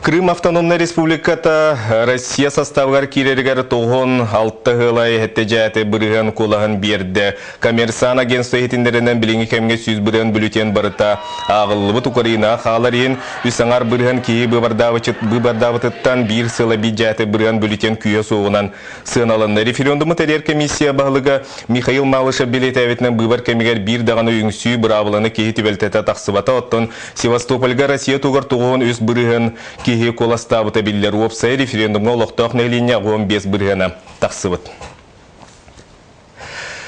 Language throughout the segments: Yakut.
Крым автономнай республиката Россия составыгар киирэригэр 96 ыалай эһэттэ бырыһыан куолаһын биэрдэ. Коммерсан агентство иһитиннэринэн билиҥҥи кэмҥэ 100% бюллетень барыта ааҕыллыбыт Украинаҕа хаалар иһин үс аҥаар бырыһыан киһи быыбардаабытыттан биир сыла биир дьээти бырыһыан бюллетень күүһэ суоҕунан сыаналанна. Референдуму тэрийэр комиссия баһылыга Михаил Малышев бэлиэтээбитинэн быыбар кэмигэр биир даҕаны үҥсүү быраабыланы киһи түбэлтэтэ тахсыбата, оттон Севастопольга Россия тугар 93% киһи куоластаабыта биллэр. Уопсай референдумҥа олохтоох нэһилиэнньэ 15 бырыһыана тахсыбыт.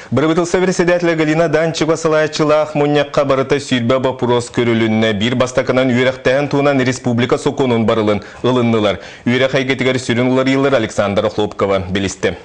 Бырабыыталыстыба председателэ Галина Данчева салайааччылаах мунньахха барыта 20 боппуруос көрүлүннэ. Биир бастакынан үөрэхтээһин туһунан республика сокуонун барылын ылыннылар. Үөрэх эйгэтигэр сүрүн уларыйыылар Александра Охлопкова билистэ.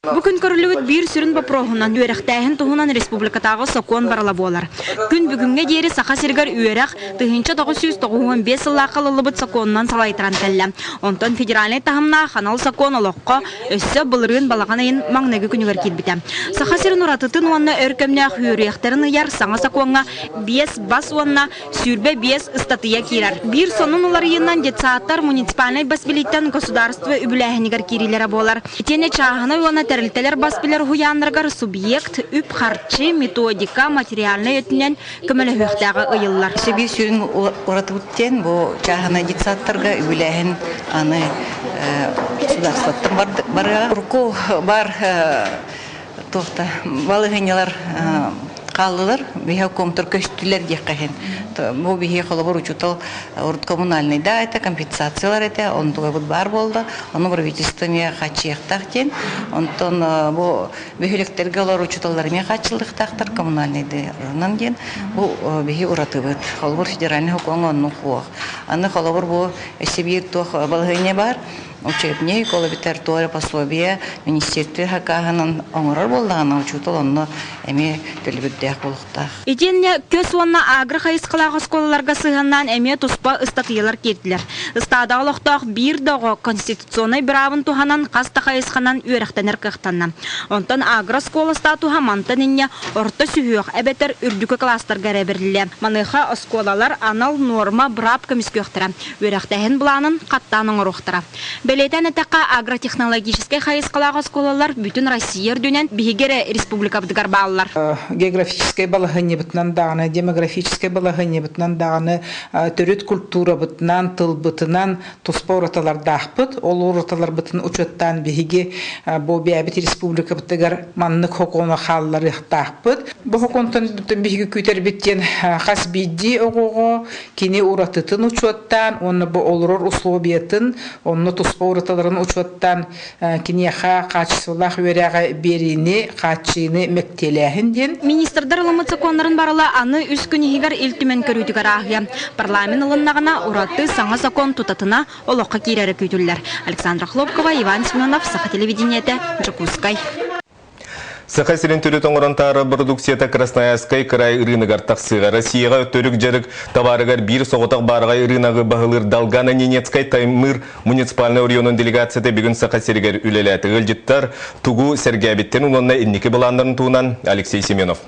Бу күн көрүллүбүт биир сүрүн боппуруоһунан үөрэхтээһин туһунан республикатааҕы сокуон барыла буолар. Күн бүгүҥҥэ диэри Саха сиригэр үөрэх 1995 сыллаахха ылыллыбыт сокуонунан салайтаран кэллэ. Онтон федеральнай таһымнаах анал сокуон олоххо өссө былырыын балаҕан ыйын маҥнайгы күнүгэр киирбитэ. Саха сирин уратытын уонна өр кэмнээх үөрүйэхтэрин ыйар саҥа сокуоҥҥа биэс бас уонна 25 ыстатыйа киирэр. Биир сонун уларыйыынан детсадтар муниципальнай бас билииттэн государство үбүлээһинигэр киириилэрэ буолар. Итиэннэ чааһынай уонна тэрилтэлэр бас билэр уһуйааннарыгар субъект үп-харчы, методика, материальнай өттүнэн көмөлөһүөхтээҕэ ыйыллар. Биир сүрүн уратыбыт диэн бу чааһынай детсадтарга үбүлээһин аны государствоттан барыаҕа. Урукку бар туохта балаһыанньалар хааллылар, биһи комтор көстүлэр диэххэ иһин. Бу биһи холобур учуутал урут коммунальный да это компенсациялар этэ, онтугабыт баар буолла, ону правительство эмиэ хааччыйыахтаах диэн. Онтон бу бөһүөлэктэргэ олор учууталлар эмиэ хааччыллыахтаахтар коммунальныйдарынан диэн. Бу биһи уратыбыт. Холобур федеральный сокуоҥҥа оннук суох. Аны холобур бу өссө биир туох балаһыанньа баар. Учебник, ол эбэтэр туора пособие министерство сакааһынан оҥорор буоллаҕына, учуутал онно эмиэ төлөбүрдээх буолуохтаах. Итиэннэ көс уонна агро хайысхалаах оскуолаларга сыһыаннаан эмиэ туспа ыстатыйалар киирдилэр. Ыстаадаҕа олохтоох биир да оҕо конституционнай быраабын туһанан хас да хайысханан үөрэхтэнэр кыахтанна. Онтон агро-оскуола статуһа мантан инньэ орто сүһүөх эбэтэр үрдүкү кылаастарга эрэ бэриллиэ. Маныаха оскуолалар анал нуорма быраап көмүскүөхтэрэ. Үөрэхтээһин былаанын хаттаан оҥоруохтара. Бэлиэтээн эттэххэ, агротехнологическай хайысхалаах оскуолалар бүтүн Россия үрдүнэн биһиги эрэ республикабытыгар бааллар. Географическай балаһыанньабытынан даҕаны, демографическай балаһыанньабытынан даҕаны, төрүт культурабытынан, тылбытынан туспа уратылардаахпыт. Ол уратыларбытын учуоттаан биһиги бу бэйэбит республикабытыгар маннык сокуону хаалларыахтаахпыт. Бу сокуонтан биһиги күүтэрбит диэн хас биирдии оҕоҕо Кини уратытын учуоттаан уонна бу олорор условиятын, онно туспа уратыларын учуоттаан киниэхэ хаачыстыбалаах үөрэҕи биэриини, хааччыйыыны мэктиэлээһин диэн. Министрдар ылыммыт сокуоннарын барыла аны үс күн иһигэр Ил Түмэн көрүүтүгэр ааһыа. Парламент ылыннаҕына ураты саҥа сокуон тутатына олоххо киирэрэ күүтүллэр. Александра Хлопкова, Иван Семенов, Саха телевидениетэ, Дьокуускай. Саха сирин төрүт оҥорон таһаарар продукцията Красноярскай кыраай ырыынагар тахсыаҕа. Россияҕа төрүк дьарык табаарыгар биир соҕотох баараҕай ырыынагы баһылыыр Долгано-Ненецкай Таймыр муниципальнай оройуонун делегацията бүгүн Саха сиригэр үлэлээтэ. Ыалдьыттар тугу сэргээбиттэрин уонна инники былааннарын туһунан Алексей Семенов.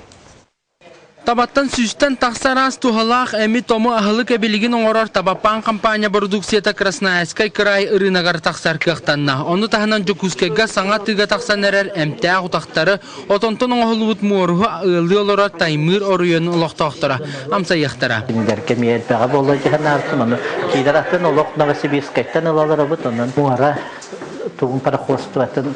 Табаттан сүүстэн тахса араас туһалаах эми-тому аһылык эбилигин оҥорор Табапаан компания бородууксуйата Красноярскай кыраай ырыынагар тахсар кыахтанна. Ону таһынан Дьокуускайга саҥа тыыга тахсан эрэр эмтээх утахтары, отонтон оҥоһуллубут муоруһу ыаллыы олорор Таймыыр оройуонун олохтоохторо амсайыахтара. Кинилэргэ эмиэ элбэҕи буолла дьаһанаартым. Ону киирэр атын олох Новосибирскайтан ылаларабыт. Онон муора тугун пароходствотын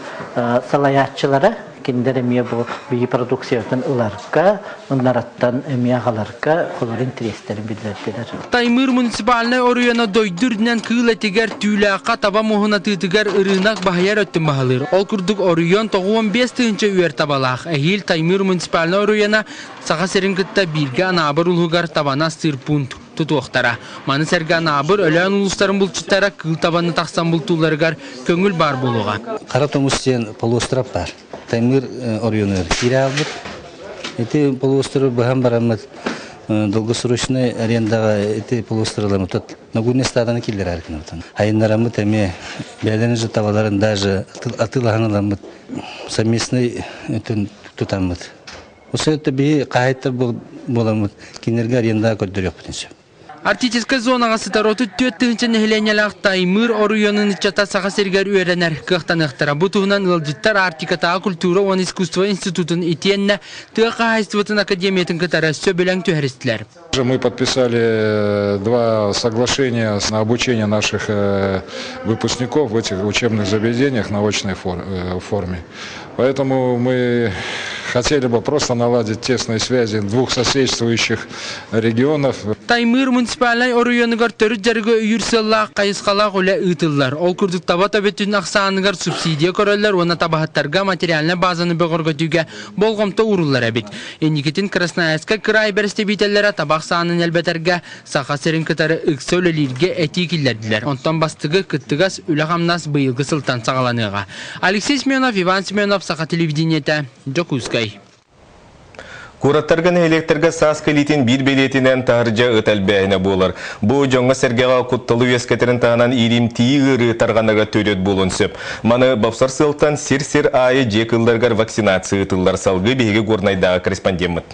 салайааччылара Кинилэр эмиэ бу биһи продукциябытын ыларга, ыннараттан эмиэ аҕаларга холор интэриэстэрин биллэрдилэр. Таймыыр муниципальнай оройуона дойду үрдүнэн кыыл этигэр, түүлээххэ таба муһун атыытыгар ырыынак баһыйар өттүн баһылыыр. Ол курдук оройуон 95 тыһыынча үөр табалаах. Эһиил Таймыыр муниципальнай оройуона Саха сирин кытта бииргэ Анаабыр улууһугар табаны астыыр пункт тутуохтара. Маны сэргэ Анаабыр, Өлөөн улуустарын булчуттара кыыл табаны тахсан бултуулларыгар көҥүл баар буолуоҕа. Хара Тоҥус диэн полуостров баар. Таймыыр оройуонугар киирэ хаалбыт. Ити полуостровы быһан бараммыт долгосрочный арендаҕа ити полуостровламмыт Нагуни стаданы киллэрэр гынабытын. Айыннараммыт эмиэ бэйэлэрин же табаларын даже атыылаһан ыламмыт совместный тутаммыт. Осы биһи хаһайттар буоламмыт кинилэргэ арендаҕа көрдөрүөхпүтүн сөп. Арктическай зонаҕа сытар 34 тыһыынча нэһилиэнньэлээх Таймыыр оройуонун ыччата Саха сиригэр үөрэнэр кыахтаныахтара. Бу туһунан ыалдьыттар Арктикатааҕы культура уонна искусство институтун итиэннэ тыа хаһаайыстыбатын академиятын кытары сөбүлэҥ түһэристилэр. Мы подписали два соглашения на обучение наших выпускников в этих учебных заведениях на очной форме. Поэтому мы хотели бы просто наладить тесные связи двух соседствующих регионов. Таймыыр муниципальнай оройуонугар төрүт дьарыгы өйүүр сыаллаах хайысхалаах үлэ ыытыллар. Ол курдук таба төбөтүн ахсааныгар субсидия көрөллөр уонна табаһыттарга материальнай базаны бөҕөргөтүүгэ болҕомто ууруллар эбит. Инникитин Красноярскай кыраай бэрэстэбиитэллэрэ таба ахсаанын элбэтэргэ Саха сирин кытары ыкса үлэлииргэ этии киллэрдилэр. Онтон бастакы кыттыгас үлэ-хамнас быйылгы сылтан саҕаланыаҕа. Алексей Семенов, Иван Семенов, Саха телевидениетэ, Дьокуускай. Куораттарга нэһилиэктэргэ саас кэлиитин биир бэлиэтинэн таһырдьа ыт элбээһинэ буолар. Бу дьоҥҥо-сэргэҕэ кутталы үөскэтэрин таһынан ииримтийии ыарыы тарҕанарга төрүөт буолуон сөп. Маны бопсор сыалтан сир-сир аайы дьиэ кыылларыгар вакцинация ыытыллар. Салгыы биһиги Горнайдааҕы корреспондеммыт.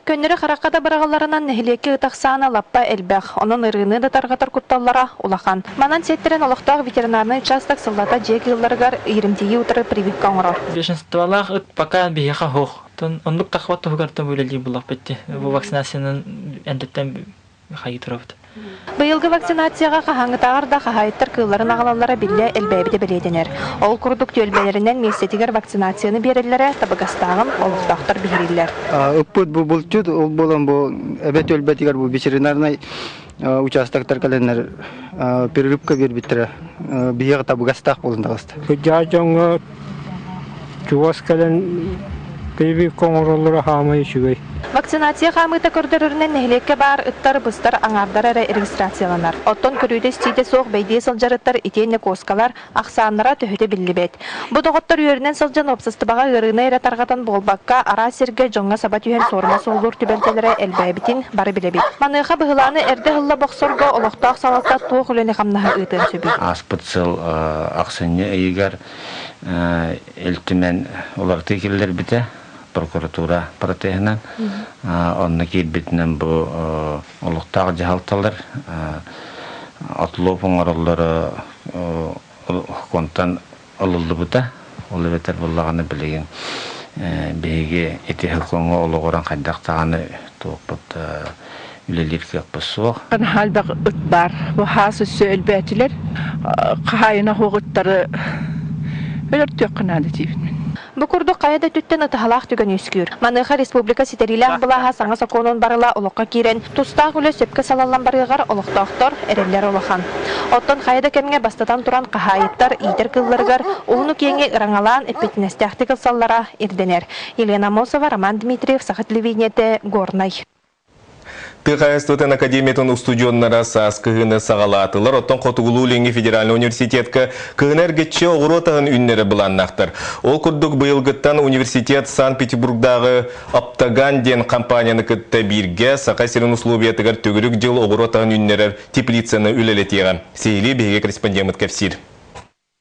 Көннөрү харахха да быраҕылларынан нэһилиэккэ ыт ахсаана лаппа элбэх, онон ырыыны да тарҕатар кутталлара улахан. Манан сиэттэрэн олохтоох ветеринарнай учаастак сыллата дьиэ кыылларыгар ииримтийии утары прививка оҥорор. Бешенстволаах ыт пока биһиэхэ суох. Оннук тахсыбат туһугар үлэлиир буоллахпыт дии. Бу вакцинациянан эндэттэн хайыы турабыт. Быйылгы вакцинацияҕа хаһааҥҥытааҕар да хаһаайыттар кыылларын аҕалаллара биллэ элбээбитэ бэлиэтэнэр. Ол курдук түөлбэлэринэн миэстэтигэр вакцинацияны биэрэллэрэ табыгастааҕын олохтоохтор биһирииллэр. Ыппыт бу булчут, ол буолан бу эбэ түөлбэтигэр бу ветеринарнай участоктар кэлэннэр перерывка биэрбиттэрэ биһиэхэ табыгастаах буолан таҕыста. Кырдьаҕас дьоҥҥо чугас кэлэн прививка оҥороллоро хаамай үчүгэй. Вакцинация хаамыыта көрдөрөрүнэн нэһилиэккэ баар ыттар быстар аҥаардара эрэ регистрацияланар. Оттон көрүүтэ-истиитэ суох бэйдиэ сылдьар ыттар итиэннэ куоскалар ахсааннара төһөтө биллибэт. Бу доҕоттор үөрүнэн сылдьан уопсастыбаҕа ыарыыны эрэ тарҕатан буолбакка, араас сиргэ дьоҥҥо саба түһэн суорума суоллуур түбэлтэлэрэ элбээбитин бары билэбит. Маныаха быһылааны эрдэ ыһылла бохсорго олохтоох салалта туох үлэни-хамнаһы ыытыан сөбүй? Ааспыт сыл ахсынньы ыйыгар Ил Түмэн уларытыы киллэрбитэ прокуратура протеһынан. Онно киирбитинэн бу олохтоох дьаһалталар отлов оҥороллоро контан ылыллыбыта. Ол эбэтэр буоллаҕына билигин биһиги ити сокуоҥҥа олоҕуран хайдах даҕаны туохпут үлэлиир кыахпыт суох. Наһаа ыт баар. Бу хаас өссө өлбөөтүлэр. Хаһаайына суох ыттары өлөртүөххэ наада диибин мин. Бу курдук хайа да өттүттэн ытаһалаах түгэн үөскүүр. Маныаха республика ситэриилээх былааһа саҥа сокуонун барыла олоххо киирэн, тустаах үлэ сөпкө салаллан барыаҕар олохтоохтор эрэллэр улахан. Оттон хайа да кэмҥэ бастатан туран хаһаайыттар иитэр кыылларыгар уһуну-киэҥи ыраҥалаан эппиэтинэстээхтик ылсаллара ирдэнэр. Елена Амосова, Роман Дмитриев, Саха телевидениетэ, Горнай. Тыа хаһаайыстыбатын академиятын устудьуоннара саас кыһыны саҕалаатылар. Оттон Хотугулуу-Илиҥҥи федеральнай университетка кыһыны эргиччи оҕуруот аһын үүннэрэр былааннаахтар. Ол курдук быйылгыттан университет Санкт-Петербургдааҕы Оптоган диэн компанияны кытта бииргэ Саха сирин условиятыгар төгүрүк дьыл оҕуруот аһын үүннэрэр теплицаны үлэлэтиэҕэ. Сиһилии биһиги корреспондеммыт кэпсиир.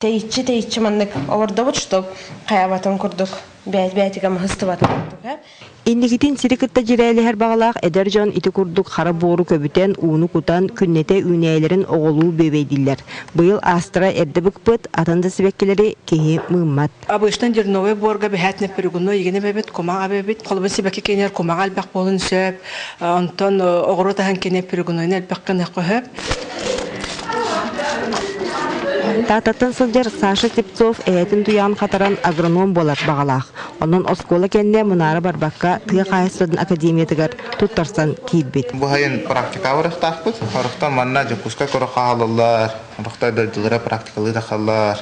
Тэйиччи-тэйиччи маннык олордобут, чтоб хайаабатын курдук, бэйэт-бэйэтигэр маһыстыбатын курдук ээ. Инникитин сири кытта дьирээлэһэр баҕалаах эдэр дьон ити курдук хара буору көбүтэн, ууну кутан, күннэтэ үүнээйилэрин оҕолуу бүөбэйдииллэр. Быйыл астра эрдэ быкпыт, атын да сибэккилэри киһи мыыммат. Обычно дерновой буорга бэһээтинэ перегуной игин эбэбит, кумах эбэбит. Холобур сибэкки кинер кумаҕа элбэх буолун сөп. Онтон оҕуруот аһын кине перегунойун элбэх гыныахха сөп. Тааттаттан сылдьар Саша Слепцов эһэтин туйаҕын хатаран агроном буолар баҕалаах. Онон оскуола кэннэ мунаара барбакка тыа хаһаайыстыбатын академиятыгар туттарсан киирбит. Бу сайын практика барыахтаахпыт. Орохтон манна Дьокуускай көрө хаалаллар, орохтой дойдулара практикалыы тахаллар.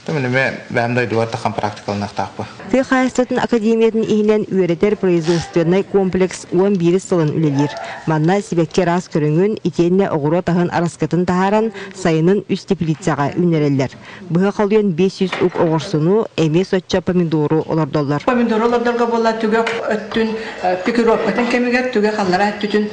Бэйэм дойдубар тахан практикаланыахтаахпын. Тыа хаһаайыстыбатын академиятын иһинэн үөрэтэр производственнай комплекс 11 сылын үлэлиир. Манна сибэкки араас көрүҥүн, итиэннэ оҕуруот аһын араскытын таһааран, сайынын үс теплицаҕа үүннэрэллэр. Быһа холуйан 500 ук оҕурсуну, эмиэ соччо помидору олордоллор. Помидору олордорго буолла түгэх өттүн пикировкатын кэмигэр түгэх аллараа өттүтүн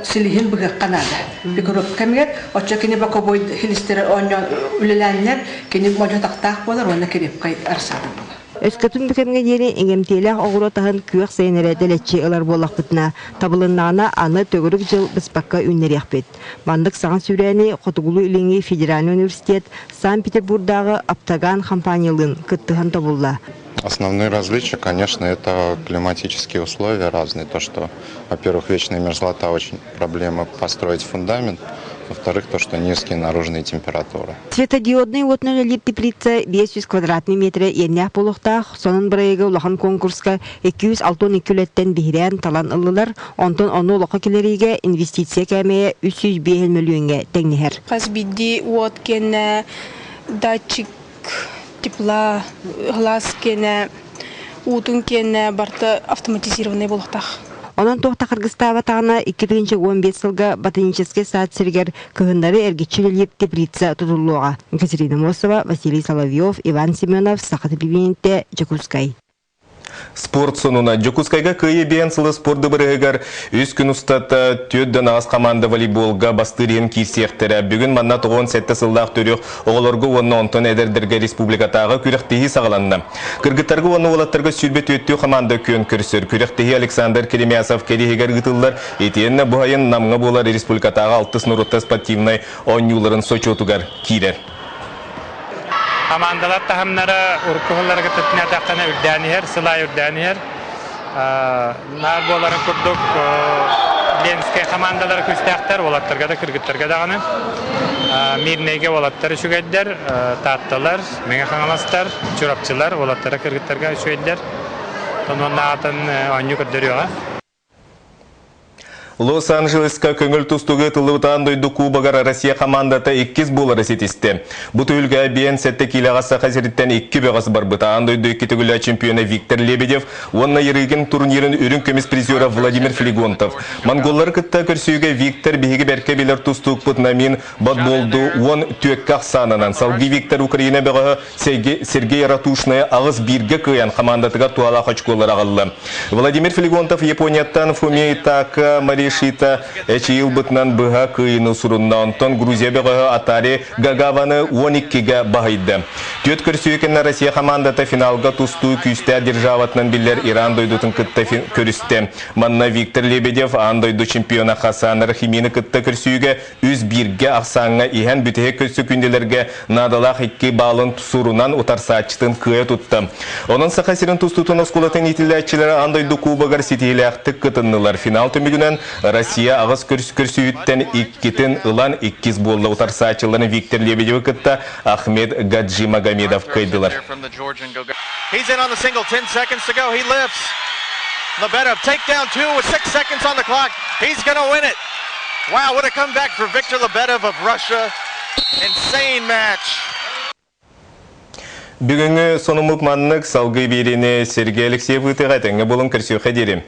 силиһин быһыахха наада. Пикировка кэмигэр оччо кини боковой хилистери оонньоон үлэлээннэр кини модьу тахтаах буолар уонна крепкай арсаада буолар. Өскөтүн бу кэмҥэ диэри иҥэмтиэлээх оҕуруот аһын күөх сайын эрэ дэлэччи ылар буоллахпытына, табылыннаҕына аны төгүрүк дьыл быспакка үүннэриэхпит. Маннык саҥа сүүрээни Хотугулуу-Илиҥҥи федеральнай университет Санкт-Петербурдааҕы Оптоган компаниялыын кыттыһан тобулла. Основные различия, конечно, это климатические условия разные. То, что, во-первых, вечная мерзлота очень проблема построить фундамент. Во-вторых, то, что низкие наружные температуры. Светодиодный уотунан үлэлиир теплица 500 квадратный метрэ иэннээх буолуохтаах. Сонун бырайыагы улахан конкурска 262 үлэттэн биһирээн талан ыллылар. Онтон ону олоххо киллэриигэ инвестиция кээмэйэ 305 мөлүйүөҥҥэ тэҥнэһэр. Хас биирдии уот киэнэ датчик тепла, глаз киэнэ, уутун киэнэ барыта автоматизированный буолуохтаах. Онон туох да харгыстаабатаҕына, 2015 сылга Ботаническай сад сиригэр кыһыннары эргиччи үлэлиир теплица тутуллуоҕа. Екатерина Мосова, Василий Соловьев, Иван Семенов, Саха телевидениетэ, Дьокуускай. Спорт сонуна. Дьокуускайга Кыайыы биэн сылы спорт дыбарыһыгар үс күн устата түөрт аҕыс команда волейболга бастыыр иһин киирсиэхтэрэ. Бүгүн манна 97 сыллаах төрүөх оҕолорго уонна онтон эдэрдэргэ республикатааҕы күрэхтэһии саҕаланна. Кыргыттарга уонна уолаттарга 24 команда күөн көрсөр. Күрэхтэһии Александр Керемясов кэриэһигэр ыытыллар. Итиэннэ бу сайын Намҥа буолар республикатааҕы алтыс норуоттар спортивнай оонньууларын сочуотугар киирэр. Хамаандалар таһымнара урукку сылларга тэтинээтэххинэ үрдээн иһэр, сыл аайы үрдээн иһэр. Наар буоларын курдук Ленскэй хамаандалара күүстээхтэр, уолаттарга да кыргыттарга даҕаны. Мирнэйгэ уолаттар үчүгэйдэр, Таатталар, Мэҥэ Хаҥаластар, Чурапчылар уолаттара кыргыттарга үчүгэйдэр. Онон аатын оонньуу көрдөрүөҕэ. Лос-Анджелеска көҥүл тустууга ытыллыбыт аан дойду Кубогар Россия хамаандата иккис буолары ситистэ. Бу түһүлгэ биэн сэттэ киилэҕэ Саха сириттэн икки бөҕөс барбыт аан дойду икки төгүллээх чемпиона Виктор Лебедев уонна Ярыгин турнирын үрүҥ көмүс призера Владимир Флегонтов. Монголлары кытта көрсүүгэ Виктор биһиги бэркэ билэр тустуукпут Намин Батболду уон түөккэ ахсаанынан салгыы Виктор Украина бөҕөһө Сергей Ратушная аҕыс бииргэ кыайан хамаандатыгар туһалаах очколары аҕалла. Владимир Флегонтов Японияттан Фумей Така Маришита эчийи ылбытынан быһа кыайыыны сурунна. Онтон Грузия бөҕөһө Атари Гагаваны 12-гэ баһыйда. Түөрт көрсүү кэннэ Россия хамаандата финалга тустуу күүстээх державатынан биллэр Иран дойдутун кытта көрүстэ. Манна Виктор Лебедев аан дойду чемпиона Хасан Рахимины кытта көрсүүгэ үс бииргэ ахсааҥҥа иһэн бүтэһик сөкүүндэлэргэ наадалаах икки баалын сурунан утарсааччытын кыайа тутта. Онон Саха сирин тустуутун оскуолатын иитиллээччилэрэ аан дойду кубогар ситиһиилээхтик кытыннылар. Финал түмүгүнэн Россия аҕыс көрсүһүүттэн иккитин ылан иккис буолла утарсааччыларын Виктор Лебедевы кытта Ахмед Гаджимагомедов кыайдылар. He's in on the single, 10 seconds to go. He lifts. Lebedev, takedown two with 6 seconds on the clock. He's going to win it. Wow, what a comeback for Victor Lebedev of Russia. Insane match. Бүгүҥҥү сонуммут маннык салгыы биэриини Сергей Алексеев ыытыаҕа этэҥҥэ буолун көрсүөххэ диэри.